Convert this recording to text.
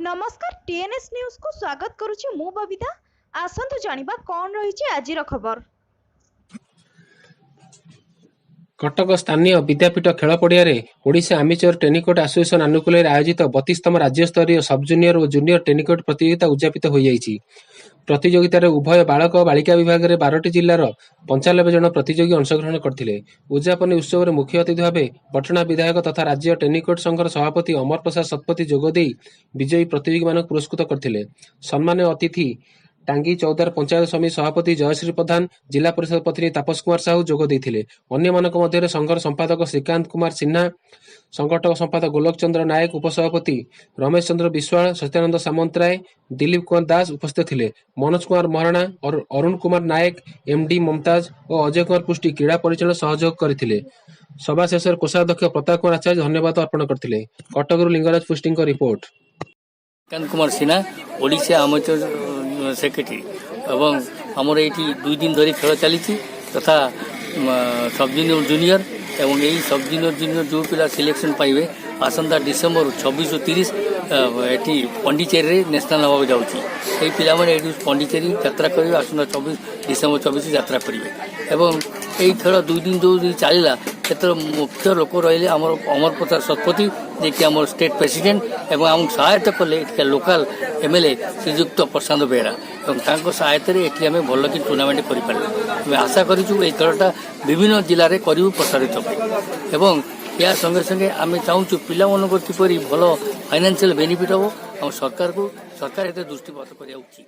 ନମସ୍କାର, ଟିଏନ୍ଏସ୍ ନ୍ୟୁଜ୍କୁ ସ୍ୱାଗତ କରୁଛି ମୁଁ ବବିତା। ଆସନ୍ତୁ ଜାଣିବା କ'ଣ ରହିଛି ଆଜିର ଖବର। କଟକ ସ୍ଥାନୀୟ ବିଦ୍ୟାପୀଠ ଖେଳ ପଡ଼ିଆରେ ଓଡ଼ିଶା ଆମିଚର ଟେନିକୋଟ ଆସୋସିଏସନ ଆନୁକୂଲ୍ୟରେ ଆୟୋଜିତ 32ତମ ରାଜ୍ୟସ୍ତରୀୟ ସବ୍ ଜୁନିୟର ଓ ଜୁନିୟର ଟେନିକୋଟ ପ୍ରତିଯୋଗିତା ଉଦଯାପିତ ହୋଇଯାଇଛି। ପ୍ରତିଯୋଗିତାରେ ଉଭୟ ବାଳକ ଓ ବାଳିକା ବିଭାଗରେ 12ଟି ଜିଲ୍ଲାର 95 ଜଣ ପ୍ରତିଯୋଗୀ ଅଂଶଗ୍ରହଣ କରିଥିଲେ। ଉଦଯାପନୀ ଉତ୍ସବରେ ମୁଖ୍ୟ ଅତିଥି ଭାବେ ବଡ଼ଚଣା ବିଧାୟକ ତଥା ରାଜ୍ୟ ଟେନିକୋଟ ସଂଘର ସଭାପତି ଅମର ପ୍ରସାଦ ଶତପଥୀ ଯୋଗଦେଇ ବିଜୟୀ ପ୍ରତିଯୋଗୀମାନଙ୍କୁ ପୁରସ୍କୃତ କରିଥିଲେ। ସମ୍ମାନୀୟ ଅତିଥି ଟାଙ୍ଗୀ ଚୌଦ୍ୱାର ପଞ୍ଚାୟତ ସମିତି ସଭାପତି ଜୟଶ୍ରୀ ପ୍ରଧାନ, ଜିଲ୍ଲା ପରିଷଦ ପ୍ରତିନିଧି ତାପସ କୁମାର ସାହୁ ଯୋଗ ଦେଇଥିଲେ। ଅନ୍ୟମାନଙ୍କ ମଧ୍ୟରେ ସଂଘର ସମ୍ପାଦକ ଶ୍ରୀକାନ୍ତ କୁମାର ସିହ୍ନା, ସଂଗଠକ ସମ୍ପାଦକ ଗୋଲକ ଚନ୍ଦ୍ର ନାୟକ, ଉପସଭାପତି ରମେଶ ଚନ୍ଦ୍ର ବିଶ୍ୱାଳ, ସତ୍ୟାନନ୍ଦ ସାମନ୍ତରାୟ, ଦିଲ୍ଲୀପ କୁମାର ଦାସ ଉପସ୍ଥିତ ଥିଲେ। ମନୋଜ କୁମାର ମହାରଣା, ଅରୁଣ କୁମାର ନାୟକ, ଏମଡି ମମତାଜ ଓ ଅଜୟ କୁମାର ପୃଷ୍ଟି କ୍ରୀଡ଼ା ପରିଚାଳନା ସହଯୋଗ କରିଥିଲେ। ସଭା ଶେଷରେ କୋଷାଧ୍ୟକ୍ଷ ପ୍ରତାପ କୁମାର ଆଚାର୍ଯ୍ୟ ଧନ୍ୟବାଦ ଅର୍ପଣ କରିଥିଲେ। କଟକରୁ ଲିଙ୍ଗରାଜ ପୃଷ୍ଟିଙ୍କ report. Srikant Kumar Sinha, Odisha amateur secretary ଏବଂ ଆମର ଏଇଠି 2 ଦିନ ଧରି ଖେଳ ଚାଲିଛି ତଥା ସବ୍ ଜୁନିୟର, ଜୁନିୟର ଏବଂ ଏଇ ସବ୍ ଜୁନିୟର, ଜୁନିୟର ଯେଉଁ ପିଲା ସିଲେକ୍ସନ୍ ପାଇବେ, ଆସନ୍ତା ଡିସେମ୍ବର 26 ଓ 30 ଏଠି ପଣ୍ଡିଚେରୀରେ ନ୍ୟାସନାଲ୍ ହେବାକୁ ଯାଉଛି। ଏଇ ପିଲାମାନେ ଏଇଠୁ ପଣ୍ଡିଚେରୀ ଯାତ୍ରା କରିବେ। ଆସନ୍ତା 26 ଡିସେମ୍ବର 24 ଯାତ୍ରା କରିବେ ଏବଂ ଏଇ ଖେଳ 2 ଦିନ ଯେଉଁ ଚାଲିଲା, ସେଥିରେ ମୁଖ୍ୟ ଲୋକ ରହିଲେ ଆମର ଅମର ପ୍ରସାଦ ଶତପଥୀ, ଯିଏକି ଆମର ଷ୍ଟେଟ୍ ପ୍ରେସିଡେଣ୍ଟ ଏବଂ ଆମକୁ ସହାୟତା କଲେ ଏଠିକା ଲୋକାଲ ଏମଏଲଏ ଶ୍ରୀଯୁକ୍ତ ପ୍ରଶାନ୍ତ ବେହେରା ଏବଂ ତାଙ୍କ ସହାୟତାରେ ଏଠି ଆମେ ଭଲକି ଟୁର୍ଣ୍ଣାମେଣ୍ଟ କରିପାରିଲୁ। ଆମେ ଆଶା କରିଛୁ ଏଇ ଖେଳଟା ବିଭିନ୍ନ ଜିଲ୍ଲାରେ କରିବୁ ପ୍ରସାରିତ ପାଇଁ ଏବଂ ଏହା ସଙ୍ଗେ ସଙ୍ଗେ ଆମେ ଚାହୁଁଛୁ ପିଲାମାନଙ୍କର କିପରି ଭଲ ଫାଇନାନ୍ସିଆଲ ବେନିଫିଟ୍ ହେବ। ଆମ ସରକାରକୁ ସରକାର ଏଥିରେ ଦୃଷ୍ଟିପାତ କରିବା ଉଚିତ।